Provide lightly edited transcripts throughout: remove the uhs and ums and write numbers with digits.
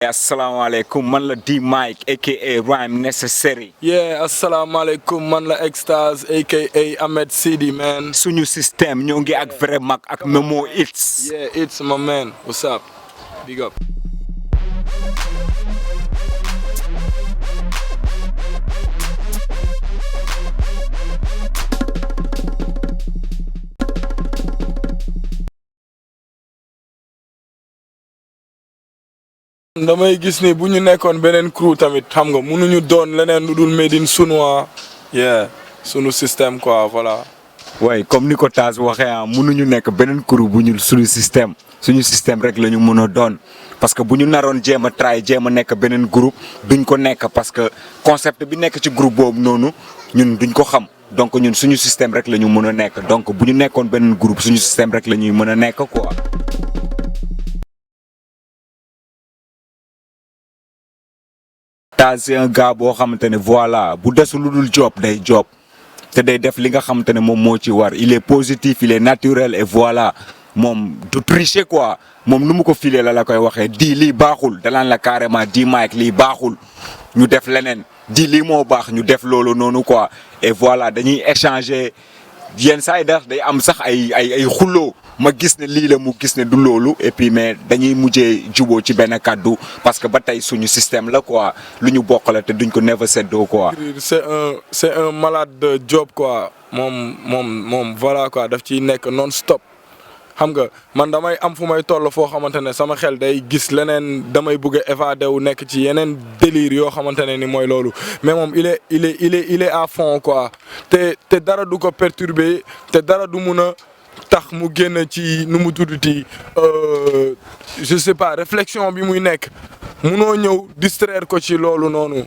Assalamu alaikum, man la D Mike aka Rhyme Necessary. Yeah, assalamu alaikum, man la Extase aka Ahmed Sidi, man. Suñu système ñoo ngi ak vrai mag ak Memo Hits. Yeah, it's my man. What's up? Big up. damay gis ni bu ñu nekkoon beneen crew tamit xam nga mënuñu doon leneen lu dul made in Sunuwa. Yeah, sunu système quoi, voilà. Ouais, comme ni ko Taz waxee mënuñu nekk beneen crew bu ñu suñu système rek la ñu mën a doon parce que bu ñu naroon jéem a nekk beneen groupe duñ ko nekk parce que concept bi nekk ci groupe boobu noonu ñun duñ ko xam donc ñun suñu système rek la ñu mën a nekk donc bu ñu nekkoon beneen groupe suñu système rek la ñuy mën a nekk quoi. Taz c'est un gars boo xamante ne voilà bu desul lu dul job day job te day def li nga xamante ne moom moo ci war il est positif il est naturel et voilà moom du tricher quoi moom nu mu ko filee la koy waxee di lii baaxul dalaan la carrément di Mike lii baaxul ñu def leneen di lii moo baax ñu def loolu noonu quoi et voilà dañuy échanger yenn saa yi day am sax ay xuloo ma gis ne lii la mu gis ne du loolu et puis mais dañuy mujjee juboo ci benn kàddu parce que ba tey suñu système la quoi lu ñu bokk la te duñ ko never seddoo quoi. c'est un malade de job quoi moom voilà quoi daf ciy nekk non stop. xam nga man damay am fu may toll foo xamante ne sama xel day gis leneen damay bëgg a évadé wu nekk ci yeneen délire yoo xamante ne ni mooy loolu mais moom il est à fond quoi te dara du ko perturber te dara du mun a tax mu génn ci nu mu tudduti je sais pas réflexion bi muy nekk munoo ñëw distraire ko ci loolu noonu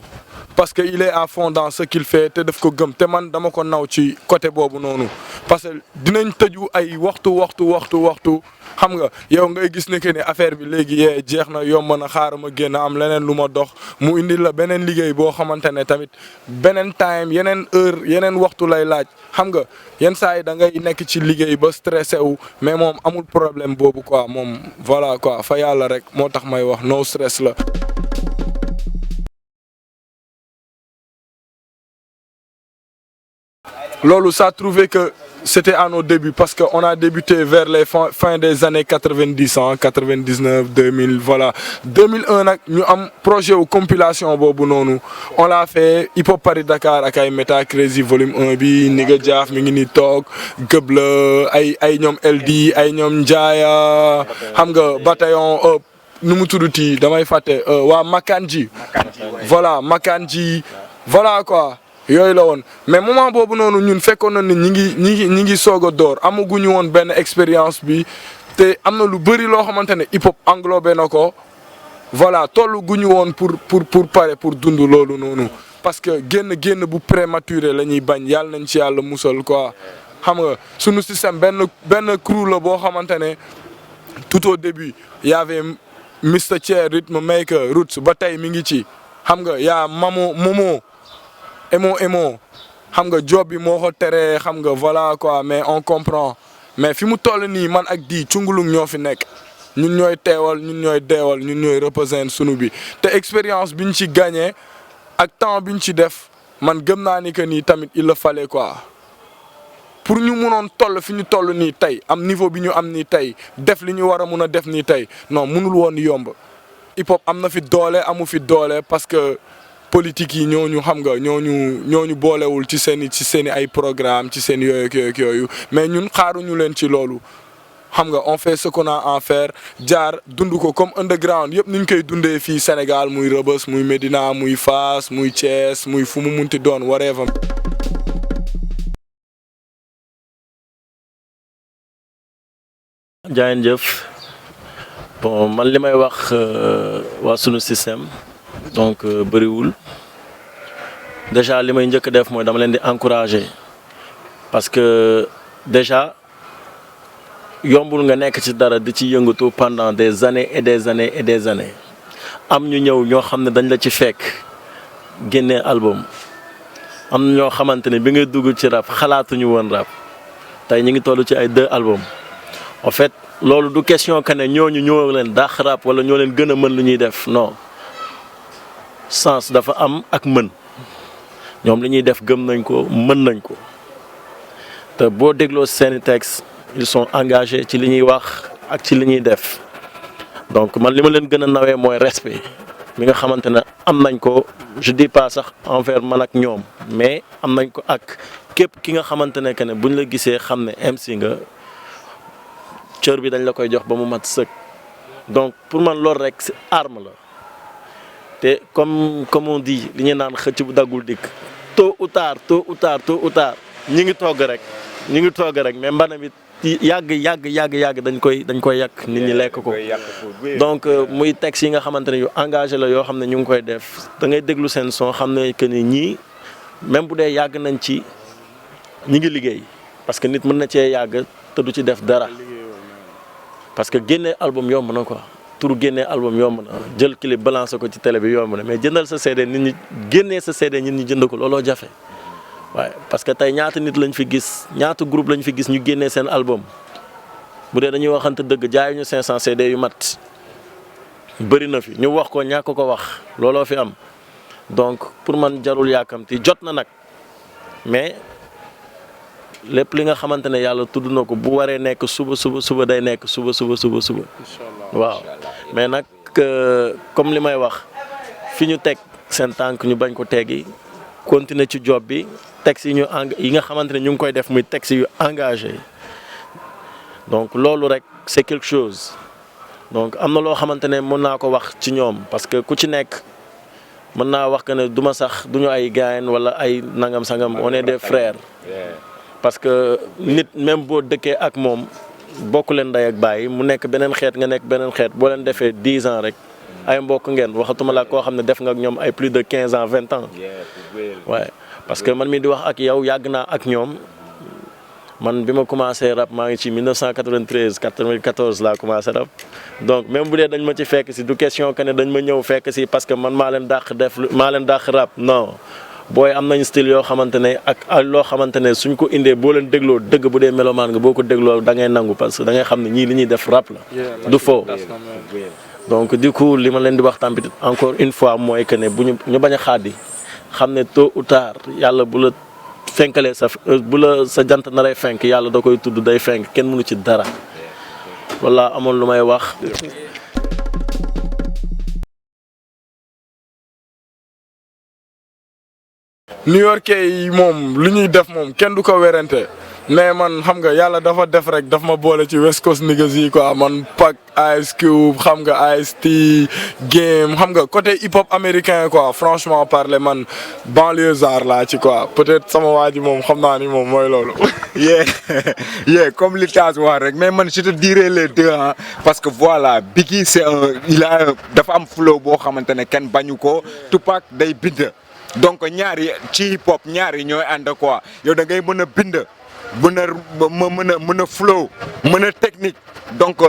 parce que il est à fond dans ce qu'il fait te daf ko gëm te man dama ko naw ci côté boobu noonu parce que dinañ tëju ay waxtu xam nga yow ngay gis ne que ni affaire bi léegi yee jeex na yomb na xaaral ma génn am leneen lu ma dox mu indi la beneen liggéey boo xamante ne tamit beneen time yeneen heure yeneen waxtu lay laaj xam nga yenn saa yi da ngay nekk ci liggéey ba stressé wu mais moom amul problème boobu quoi moom voilà quoi fa yàlla rek moo tax may wax no stress la. Lolo, ça a trouvé que c'était à nos débuts parce qu'on a débuté vers les fin des années 90, 99, 2000, voilà. 2001, nous avons un projet de compilation. On l'a fait Hip Hop Paris Dakar avec Meta Crazy Volume 1, Nigga Jaff, Mingini Talk, Guble, Aynyom LD, Aynyom Njaya, Hamga, Bataillon, Numuturuti, Damay Fate, Makanji. Voilà, Makanji, voilà quoi. yooyu la woon mais moment boobu noonu ñun fekkoon na ni ñi ngi soog a door amaguñu woon benn expérience bi te am na lu bëri loo xamante ne hip hop englobé na ko voilà tollu guñu woon pour pare pour dund loolu noonu parce que génn bu prématuré la ñuy bañ yàlla nañ ci yàlla musal quoi xam nga sunu système benn crew la boo xamante ne tout au début y avait Mr Thier Rhythm Maker Roots ba tey mi ngi ci xam nga yaa Momo Emo xam nga job bi moo ko teree xam nga voilà quoi mais on comprend mais fi mu toll nii man ak di cungulung ñoo fi nekk ñun ñooy teewal ñun ñooy deewal ñun ñooy représenter sunu bi te expérience biñ ci gagné ak temps biñ ci def man gëm naa ni que nii tamit il le fallait quoi pour ñu munoon toll fi ñu toll nii tey am niveau bi ñu am nii tey def li ñu war a mun a def nii tey non munul woon yomb hip hop am na fi doole amu fi doole parce que politique yi ñooñu xam nga ñooñu boolewul ci seen ay programme ci seen yooyu mais ñun xaaruñu leen ci loolu xam nga on fait ce qu'on a à faire jaar dund ko comme underground yëpp niñ koy dundee fii Sénégal muy Rebeuss muy Médina muy Fass muy Thiès muy fu mu munti doon whatever. Jaayeen jëf bon man li may wax waa sunu système donc bëriwul déjà li may njëkk def mooy dama leen di encourager parce que déjà yombul nga nekk ci dara di ci yëngatu pendant des années et des années et des années am ñu ñëw ñoo xam ne dañ la ci fekk génnee album am na ñoo xamante ne bi ngay dugg ci rap xalaatuñu woon rap tey ñu ngi toll ci ay 2 albums en fait loolu du question que ne ñooñu ñoo leen dàq rap wala ñoo leen gën a mën lu ñuy def non sens dafa am ak mën ñoom li ñuy def gëm nañ ko mën nañ ko te boo dégloo seeni texte ils sont engagés ci li ñuy wax ak ci li ñuy def donc man li ma leen gën a nawee mooy respect mi nga xamante ne am nañ ko je dis pas sax envers man ak ñoom mais am nañ ko ak képp ki nga xamante ne que ne buñ la gisee xam ne MC nga cër bi dañ la koy jox ba mu mat sëkk donc pour man loolu rek c'est arme la te comme on dit li ñu naan xëcc bu daggul dikk tôt ou tard ñi ngi togg rek mais mbana bi yàgg dañ koy yàq nit ñi lekk ko donc muy texte yi nga xamante ne yu engagé la yoo xam ne ñu ngi koy def da ngay déglu seen son xam ne que ni ñii même bu dee yàgg nañ ci ñi ngi liggéey parce que nit mën na cee yàgg te du ci def dara parce que génnee album yomb na quoi turu génnee album yomb na jël clip balancer ko ci télé bi yomb na mais jëndal sa CD nit ñi génnee sa CD nit ñi jënd ko looloo jafe waaye parce que tey ñaata nit lañ fi gis ñaata groupe lañ fi gis ñu génnee seen album bu dee dañuy waxante dëgg jaayuñu 500 CD yu mat bëri na fi ñu wax ko ñàkk ko wax looloo fi am donc pour man jarul yàkkamti jot na nag mais lépp li nga xamante ne yàlla tudd na ko bu waree nekk suba day nekk suba. waaw mais nag comme li may wax fi ñu teg seen tànk ñu bañ ko teggi continuer ci job bi texte yi nga xamante ne ñu ngi koy def muy texte yu engagé donc loolu rek c'est quelque chose donc am na loo xamante ne mën naa ko wax ci ñoom parce que ku ci nekk mën naa wax que ne du ma sax du ñu ay gaayen wala ay nangam sangam on est des frères parce que nit même boo dëkkee ak moom bokk leen ndey ak baay mu nekk beneen xeet nga nekk beneen xeet boo leen defee 10 ans rek ay mbokk ngeen waxatuma la koo xam ne def nga ak ñoom ay plus de 15 ans 20 ans waaye parce que man mii di wax ak yow yàgg naa ak ñoom man bi ma commencé rap maa ngi ci 1993 94 laa commencé rap donc même bu dee dañ ma ci fekk si du question que ne dañ ma ñëw fekk si parce que man maa leen dàq rap non booy am nañ style yoo xamante ne ak loo xamante ne suñ ko indee boo leen dégloo dëgg bu dee melomaan nga boo ko dégloo da ngay nangu parce que da ngay xam ne ñii li ñuy def rap la du faux donc du coup li ma leen di wax tamit encore une fois mooy que ne bu ñu bañ a xaadi xam ne tôt ou tard yàlla bu la fenkalee bu la sa jant naray fenk yàlla da koy tudd day fenk kenn mënu ci dara wala amoon lu may wax. New-Yorkais yi moom lu ñuy def moom kenn du ko werante mais man xam nga yàlla dafa def rek daf ma boole ci West Coast niggas yi quoi man Pac Ice Cube xam nga Ice-T Game xam nga côté hip hop américain quoi franchement parler man banlieusard laa ci quoi peut-être sama waa ji moom xam naa ni moom mooy loolu. comme li Taz wax rek mais man je te dirais les deux hein parce que voilà Biggie dafa am flow boo xamante ne kenn bañu ko Tupac day bind. donc ñaari ci hip hop ñaari ñooy ànd quoi yow da ngay mën a bind mën a flow mën a technique donc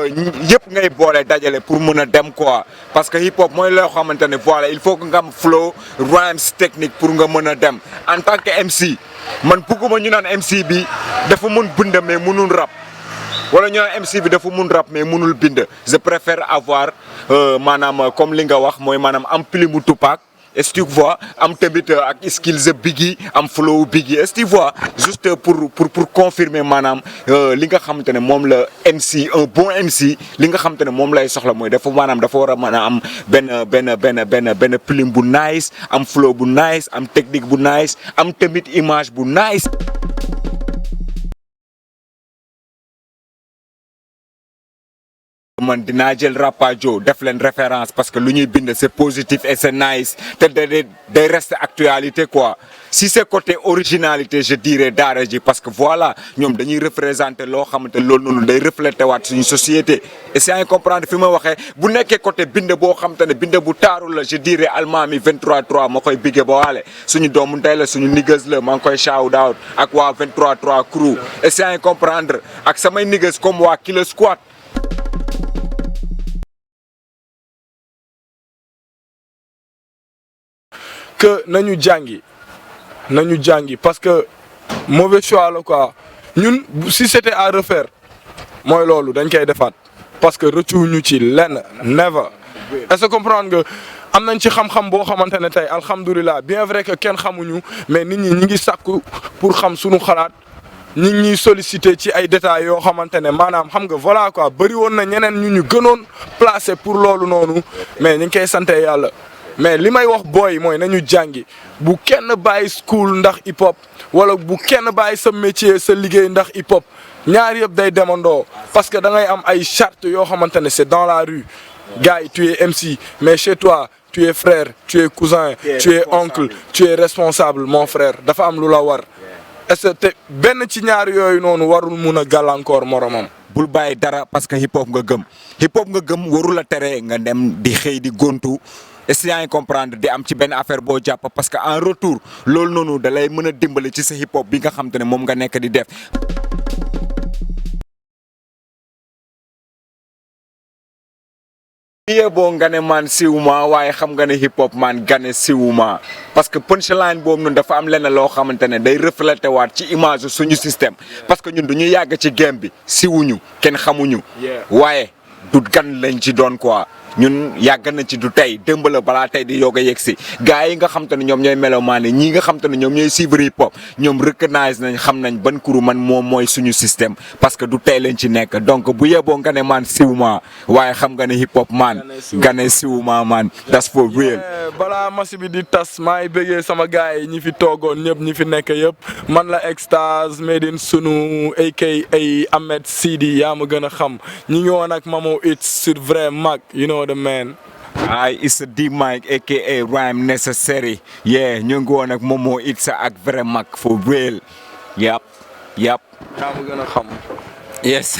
yëpp ngay boole dajale pour mën a dem quoi parce que hip hop mooy loo xamante ne voilà il faut que nga am flow rhymes technique pour nga mën a dem en tant que MC man bëgguma ñu naan MC bi dafa mën bind mais mënul rap wala ñu naan MC bi dafa mën rap mais mënul bind je préfère avoir maanaam comme li nga wax mooy maanaam am plume bu Tupac. Est-ce que tu vois am tamit ak skills Biggie am flow Biggie est-ce que tu vois juste pour confirmer maanaam li nga xamante ne moom la MC un bon MC li nga xamante ne moom lay soxla mooy dafa maanaam dafa war a mën a am benn plume bu nice am flow bu nice am technique bu nice am tamit image bu nice. man dinaa jël Rapadio def leen référence parce que lu ñuy bind c'est positif et c'est nice te day reste actualité quoi si c'est côté originalité je dirais daara ji parce que voilà ñoom dañuy représenter loo xamante loolu noonu day refléter waat suñu société et c'est à comprendre fi ma waxee bu nekkee côté bind boo xamante ne bind bu taaru la je dirais Almami 23-3 ma koy bigge ba waale suñu doomu ndey la suñu niggas la maa ngi koy shout out ak waa 23-3 crew et c'est à comprendre ak samay niggas comme waa Killer Squad. que nañu jàngi parce que mauvais choix la quoi ñun si c'était à refaire mooy loolu dañ koy defaat parce que rëccuwuñu ci lenn never. est-ce que comprendre nga am nañ ci xam-xam boo xamante ne tey alhamdulilah bien vrai que kenn xamuñu mais nit ñi ngi sàkku pour xam suñu xalaat nit ñi sollicité ci ay détails yoo xamante ne maanaam xam nga voilà quoi bëri woon na ñeneen ñu gënoon placé pour loolu noonu mais ñu ngi koy sante yàlla. mais li may wax booy mooy nañu jàngi bu kenn bàyyi school ndax hip hop wala bu kenn bàyyi sa métier sa liggéey ndax hip hop ñaar yëpp day demandoo parce que da ngay am ay chartes yoo xamante ne c'est dans la rue gars yi tu es MC mais chez toi tu es frère tu es cousin tu es oncle tu es responsable mon frère dafa am lu la war est-ce que te benn ci ñaar yooyu noonu warul mun a gàllankoor moromam. bul bàyyi dara parce que hip hop nga gëm warul a tere nga dem di xëy di gontu. est-ce que yaa ngi comprendre di am ci benn affaire boo jàpp parce que en retour loolu noonu da lay mën a dimbali ci sa hip hop bi nga xam te ne moom nga nekk di def. yee boo nga ne man siwuma waaye xam nga ne hip hop man gane siwuma parce que punchline boobu noonu dafa am lenn loo xamante ne day reflété waat ci image suñu système parce que ñun duñu yàgg ci game bi siwuñu kenn xamuñu waaye du gan lañ ci doon quoi. ñun yàgg nañ ci du tey démb la balaa tey di yoog a yegg si gars yi nga xam te ne ñoom ñooy melomaan ñii nga xam te ne ñoom ñooy suivre hip hop ñoom recognize nañ xam nañ ban kuru man moom mooy suñu système parce que du tey lañ ci nekk donc bu yeboo nga ne man siwuma waaye xam nga ne hip hop man nga ne siwuma man that's for real. balaa masi bi di tas maa ngi bëggee sama gars yi ñi fi toogoon ñëpp ñi fi nekk yëpp man la Extase made in sunu aka Ahmed Sidi yaa ma gën a xam ñi ngi woon ak Mamo It's sur vrai mag you know the man. It's a D Mike aka Rhyme Necessary yeah ñu ngi woon ak Mamo It's ak vrai mag for real yap. yaa ma gën a xam. Yes.